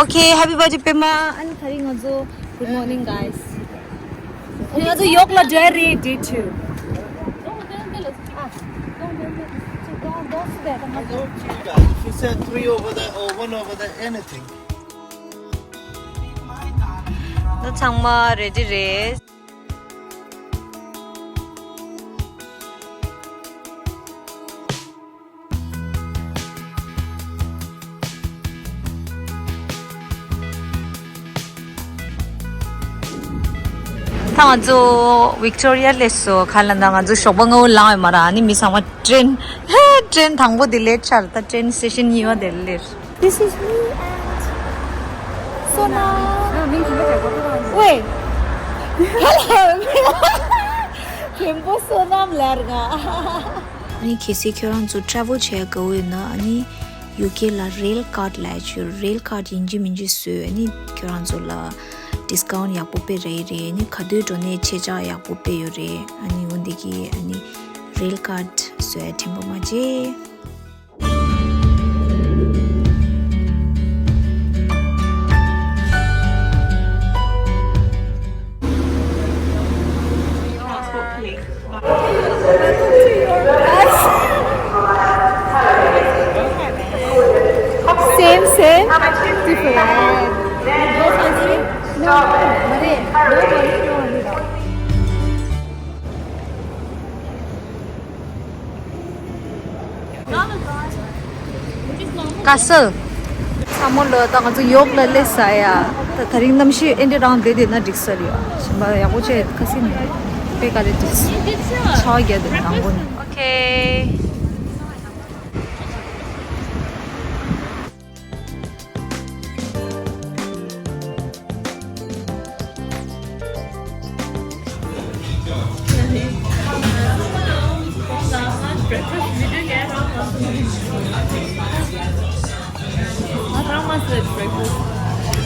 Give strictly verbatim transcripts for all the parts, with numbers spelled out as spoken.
Okay, happy birthday པད་མ། ཨ་ནི་ད་རིང་ང་ཚོ། Good morning, guys. ཨ་ནི་ང་ཚོ་ཡོག་ལ་འགྲོ་ཡ་རེད། Day two. Don't, don't sit there. I don't see you guys. If you said three over there or one over there, anything. ད་ཚང་མ་ready རེད། ད་ང་ཚོ་Victoria སླེབས་སོང་། ཁ་ལ་ད་ང་ཚོ་ཞོགས་པ་སྔ་པོ་ལངས་ཡོད་མ་རེད། ཨ་ནི་མི་ཚང་མ་train train དང་པོ་དེ་late ཆགས་རེད། ད་train station གཉིས་པ་དེ་སླེབས། This is me and Sonam. Wait. Hello. མགོན་པོ་བསོད་ནམས་ལགས་ང་། ཨ་ནི་གལ་སྲིད་ཁྱོད་རང་ཚོ་travel བྱེད་དགའ་པོ་ཡོད་ན། ཨ་ནི་UK ལ་rail card ལབ་ཡ་ཅིག་ཡོད། Rail card ཡིན་གཅིག་མིན་གཅིག་བཟོས། ཨ་ནི་ཁྱོད་རང་ཚོ་ལ་discount ཡག་པོ་དཔེ་རག་གི་རེད། ཨ་ནི་ག་དུས་འགྲོ་ནའི་ཆད་ཆག་ཡག་པོ་དཔེ་ཡོད་རེད། ཨ་ནི་འོ་འདི་གི་ཨ་ནི་rail card བཟོས་ཡ་དྲན་པ་མ་བརྗེད། Same, same. Different. No, no, no, no, no, no. དཀའ་སེལ། ཚང་མ་ལོ། ད་ང་ཚོ་ཡོག་ལ་སླེབས་ཚར་ཡ། ད་དེ་རིང་གནམ་གཤིས་ཨེ་འདྲ་རང་བསྡད་བསྡད་ན་འགྲིག་ས་རེད་ཡ། ཞིམ་པ་ཡག་པོ་བྱས། ཁ་སང་ནས་དཔེ་དཀའ་ལས་འགྲིག་སོང་། ཆར་པ་བརྒྱབ་འདུག་དང་པོ་ནས། Okay.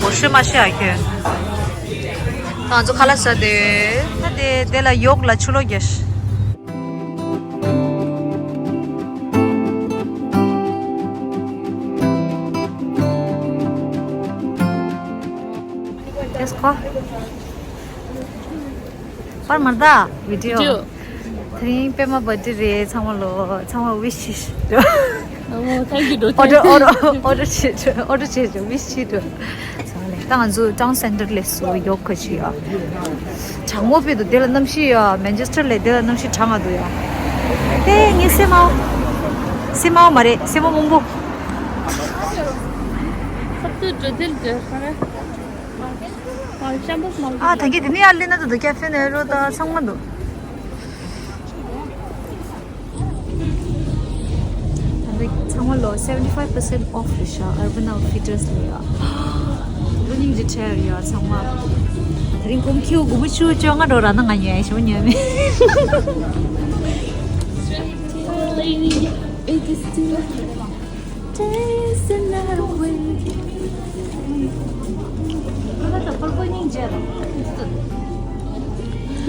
ངོ་ཤེས་མ་ཤེས་ཨ་ཁྱོད། ང་ཚོ་ཁ་ལག་ཟ་དེ། ད་དེ་དེ་ལ་ཡོག་ལ་ཆུ་ལོག་རྒྱག Let's go. པར་མར་ད་video. Video. དེ་རིང་པད་མ་birthday རེད། ཚང་མ་ལོ། ཚང་མ་wish བྱེད། Oh, thank you, doll. Order, order, order བྱེད། order བྱེད། wish བྱེད། ཚང་མ་ལེ། ད་ང་ཚོ་town centre སླེབས་སོང་། ཡོག་ག་ཅི་ཡ། གྲང་མོ་དཔེ་འདུག་དེ་ལ་གནམ་གཤིས་ཡ། Manchester ལས་དེ་ལ་གནམ་གཤིས་གྲང་ང་འདུག་ཡ། ཨེ་ངའི་སེམས་མ། སེམས་མ་མ་རེད། སེམས་མ་མང་པོ། ཁ་ཏུ་འགྲོ་དེ་འདྲ་ཁ་རེད། ཨ། ད་གིན་དེ་ནས་ཡར་སླེབས་ན་ད་དུང་Caffè Nero དང་ཚང་མ་འདུག་ད་ཚང་མ་ལོ་seventy five percent off རེད་ཤག Urban Outfitters ལ་ཡ། ལོ་སྙིང་རྗེ་ཁྲལ་ཡ་ཚང་མ། དེ་རིང་ཀུང་ཁྱིའུ་སྒོར་མོ་བཅུ་བཅོ་ལྔ་འགྲོ་ར་ན། ང་ཉོས་ཞོ་ཉོས་མེད། Days in a way.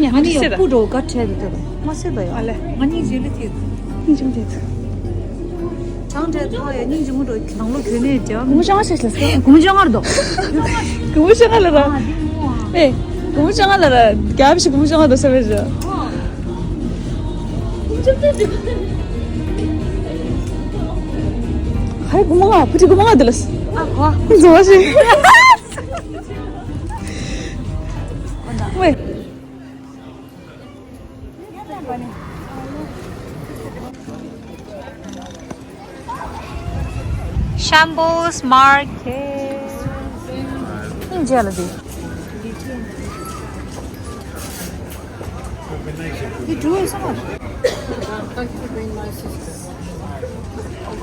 ང་ནི་ཡག་པོ་འགྲོ་དགའ་བྲལ་འདུག་མ་སེ་ད་ཡ། ཨ་ལེ། ང་གཉིས་རྗེས་ལ་དེ། གཉིས་རྗེས་དེ། གྲང་འདྲ་ཐག་ཡ། སྙིང་རྗེ་མོ་འགྲོ། ནང་ལོགས་གྱོན་ནས་དེ། གོང་ཞང་ཤེས་ལ་སྐད། གོང་ཞང་ལ་རྡོ། གོང་ཞང་ལ་ར། ཨེ། གོང་ཞང་ལ་ར། རྒྱབ་ཞིག་གོང་ཞང་ལ་རྡོ་ས་བེ་ཞོ། ཧའི་གོང་མ་ང་བུ་ཁྲིད་གོང་མ་ང་དེ་ལ། ཨ་གོ། འཛོ་བ་ཞིག་ཝེ། Shambles Market. ཨིན་ཇེ་ལ་དེ། འདི་འགྲོ་ཡོད་ས་མ་རེད།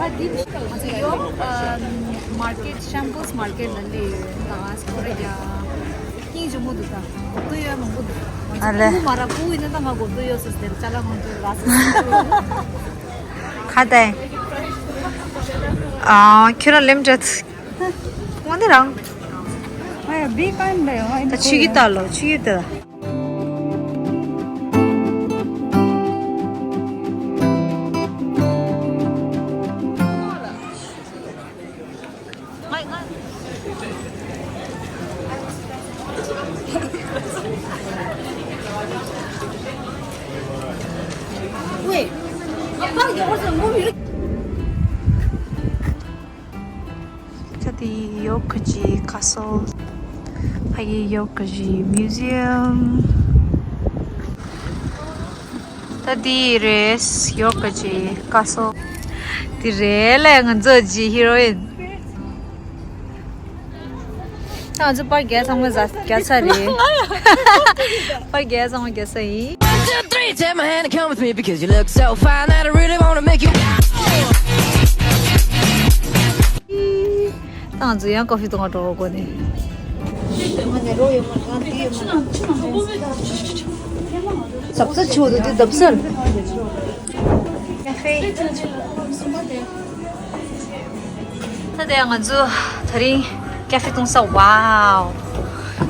ཨ་འདི་ང་ཚོ་ཡོ། ཨམ། Market, Shambles Market ལ་སླེབས་ཡོད། ད་སྐོར་ར་རྒྱག་སྙིང་རྗེ་མོ་འདུག་ད་གོ་ཐོས་ཡོད་མང་པོ་འདུག་ང་ཨ་ལེ། ཚོ་ཁུ་མ་ར་ཁུ་ཡིན་ན་ད་ང་གོ་ཐོས་ཡོད་ཟེར་ཟེར་ཅ་ལག་མང་པོ་ར་ཟེར། ཁ་ཏའི། ཨ། ཁྱོད་རང་ལེམ་འདྲ། ང་འདི་རང་། ཨ་ཡ་བི་ཀན་ལ་ཡོང་ཨ། ད་ཆི་གི་ལྟ་ལོ། ཆི་གི་ལྟ། ང་ང་ 喂，啊，放一会儿，我们 ད་དེ་ཡོ་ག་ཇི་ཀ་སལ། ཕ་གི་ཡོ་ག་ཇི་མིའུ་ཟི་ཡམ། ད་དེ་རེད་ཡོ་ག་ཇི་ཀ་སལ། དེ་རེད་ལས་ང་ཚོ་ཇི་ཧི་རོ་ཡིན། ད་ང་ཚོ་པར་རྒྱག་ཚང་མ་ཟ་རྒྱག་ཚར་རེད། པར་རྒྱག་ཚང་མ་རྒྱག་ཚར་ཡིན། One, two, three, take my hand and come with me because you look so fine that I really wanna make you. ད་ང་ཚོ་ཡང་ཀོ་ཧྥི་འཐུང་ག་འགྲོ་དགོས་ནི། ཟབ་ས་ཆེ་བོ་འདུག་དེ་ལྡབ་ས། ད་ལྟ་ང་ཚོ་དེ་རིང་ཀ་ཧྥེ་འཐུང་ས། Wow,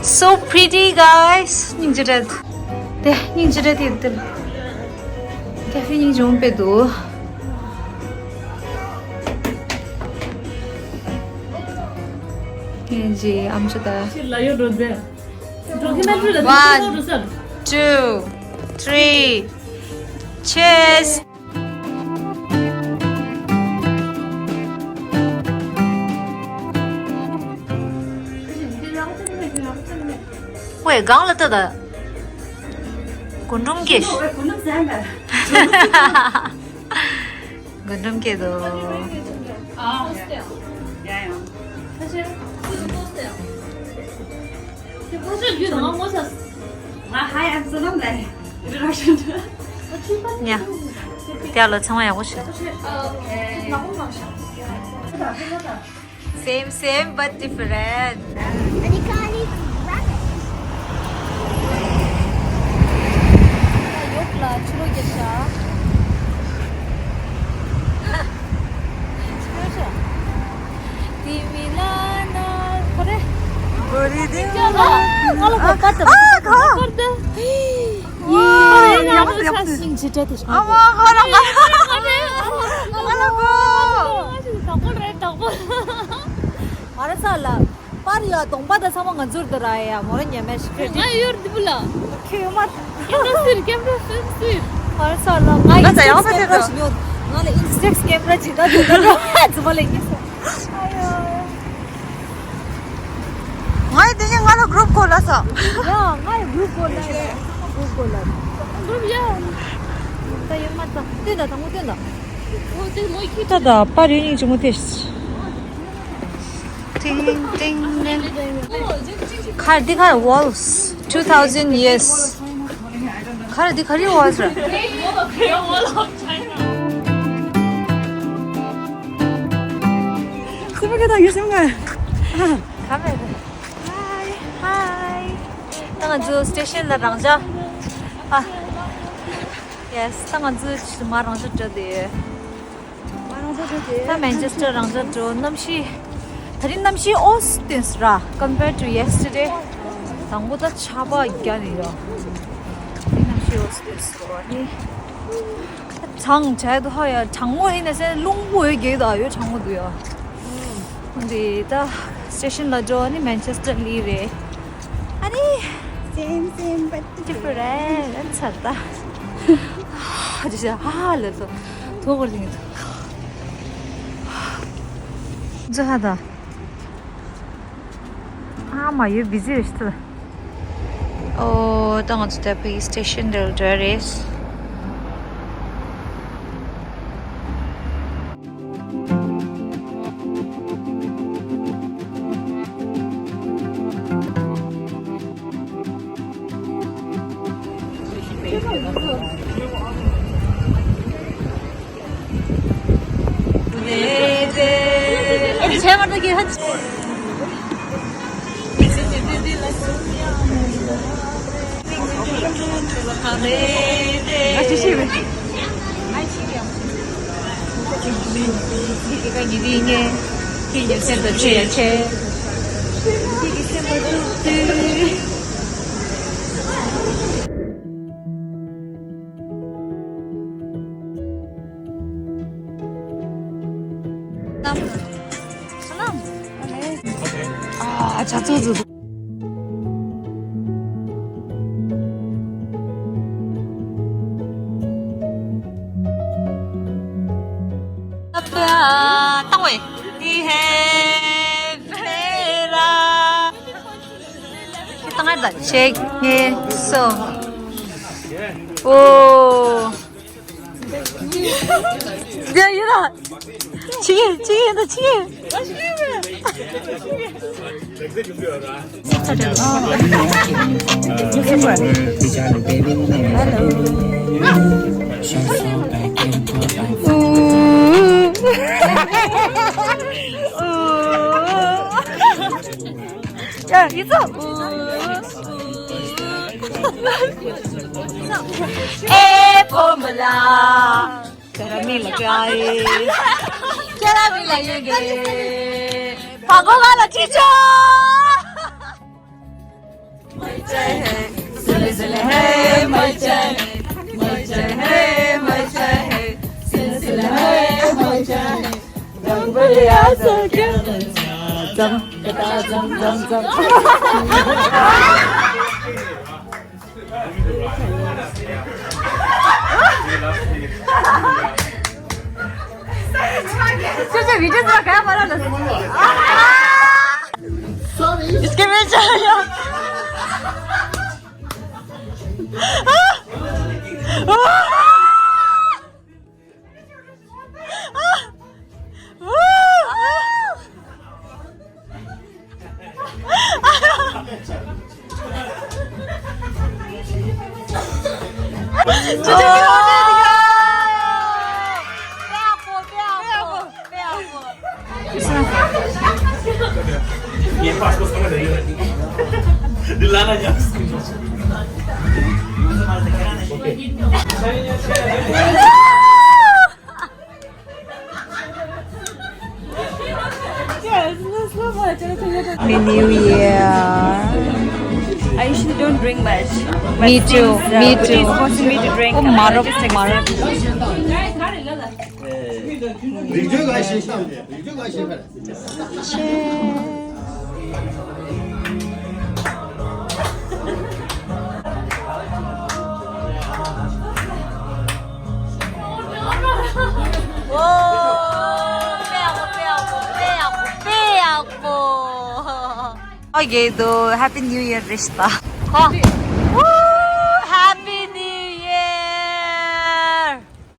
so pretty, guys. སྙིང་རྗེ་རེད། དེ་སྙིང་རྗེ་རེད། དེ་དེ་ཀ་ཧྥེ་སྙིང་རྗེ་མོ་དཔེ་འདུག་སྙིང་རྗེ་ཨམ་ཅོག་ད། One, two, three, cheers. ཝེ་གང་ལ་ལྟ་ད། རྒུན་འབྲུམ་སྐྱེས། རྒུན་འབྲུམ་སྐྱེས་འདུག་ཡ། དེ་ལ་ཚང་མ་ཡག་པོ་བྱེད། Same, same, but different. ཡོག་ལ་ཆུ་ལོག་རྒྱབ་ཤག་ཆུ་ལོག་ཤག་དེ་མི་ལ་ན་ཁོ་རེ། ཨ་ང་ལ་གོ་ཀ་ཏི་ཨ་ཀ་ཀར་ཏི། ཡེ་ཡག་པོ་ཡག་པོ། ཤིང་ཇི་ཏྲ་དེ་ཤག་ཨ་མ་ཁོ་ལ་ང་ལ་གོ། དག་པོ་རེད་དག་པོ། ང་ར་ས་ལ། པར་ཡ་གདོང་པ་དང་ཚང་མ་ང་ཚོར་དུ་ར་ཡ་མོ་ར་ཉེ་མེ་ཤི་ཀྲེ་ང་ཡོད་འདི་བུ་ལ། ཁྱོད་ཡོད་མ། ཀེམ་ར་སིར་ཀེམ་ར་སིར་སིར། ང་ར་ས་ལ་ང་ཡི་ང་ཚ་ཡང་མ་ཀེམ་ར་ཐེབས་ཞིག་ཡོད། ང་ལ་ཨིན་སི་ཊེག་སི་ཀེམ་ར་ཇི་ད་ཇི་ད་ར་ཛི་མ་ལ་ཡིན་ས། ཨ་ཡོ། ང་ཡི་དེ་ཉིན་ང་ལ་གུ་རུབ་ཁོ་ལ་ས། ཡ་ང་ཡི་གུ་རུབ་ཁོ་ལ་ཡ། གུ་རུབ་ཁོ་ལ། གུ་རུབ་ཡ། ད་ཡོད་མ་ད་སྟོན་ད་དང་པོ་སྟོན་ད། ཨོ་དེ་མོ་ཁྱི་ད་ད་པར་ཡོད་ཉིན་ཅི་མོ་དེ། ཏིང་ཏིང་ཏིང་། ཁར་འདི་ཁར་walls two thousand years. ཁར་འདི་ཁར་རི་walls ར། སེམས་པ་ག་དང་ཡོད་སེམས་ང་། ཁ་མེད། Hi, hi. ད་ང་ཚོ་སི་ཊེ་ཤན་ལ་རང་འཇགས། ཨ། Yes, ད་ང་ཚོ་མར་རང་འཇགས་འགྲོ་དེ། ད་མན་ཆེ་སི་ཊར་རང་འཇགས་འགྲོ། གནམ་གཤིས། ད་རིང་གནམ་གཤིས་འོ་སི་ཏོན་སི་ར། Compared to yesterday. དང་པོ་ད་ཆར་པ་བརྒྱབ་ནས་ཡོད། ད་རིང་གནམ་གཤིས་འོ་སི་ཏོན་སི་ར་ནི། ད་གྲང་བྱས་འདུག་ཧ་ཡ། གྲང་མོ་ཡིན་ན་ཟེར་རླུང་པོ་ཡོད་རྒྱུ་ད་ཡོད་གྲང་མོ་འདུག་ཡ། འདི་ད་སི་ཊེ་ཤན་ལ་འགྲོ་ནི་མན་ཆེ་སི་ཊར་ལི་རེད། ཨ་ནི། Same, same, but different. ཨ་ཚར་ད། ཨ་ཅི་ཤ་ཧ་ལ་སོ། ཐོག་གར་ཐིང་ཐོག་ཛ་ཧ་ད། ཨ་མ་ཡོད་བི་ཟི་རེད་ཤི་ད། ཨོ་ད་ང་ཚོ་ད་ཕ་གི་སི་ཊེ་ཤན་འདིར་འགྲོ་རེད། ཨ་ཅག་ཙུག་ཙུག་ཙུག་བཏང་བས། ཨི་ཧེ་བེ་ར། བཏང་ཡ་ད་ཆེ་ངེ་སོ། ཨོ། ཡ་ཡ་ད། ཆི་ཡེ་ཆི་ཡེ་ད་ཆི་ཡེ། ཡ་ཡི་ཙོ། ཨེ་ཕོ་མ་ལ། ཁྱེད་རང་མི་ལ་ཀའི། ཁྱེད་རང་མི་ལ་ཡོད་གི། ཕ་གོ་ག་ལ་ཅི་ཆོ། ཁྱོད་ཚོ་བི་ཌིའོ་ཟེར་ག་ཡ་མ་ར་ལ། སོ་རི། སྐྱེ་མེད་ཆ་ཡ། Happy New Year. I usually don't drink much. Me too, me too. It's forcing me to drink. Oh, I'm gonna just take a sip. ཨོ་ཡེ་དོ། Happy New Year རེད་ཤག་ད། ཧོ།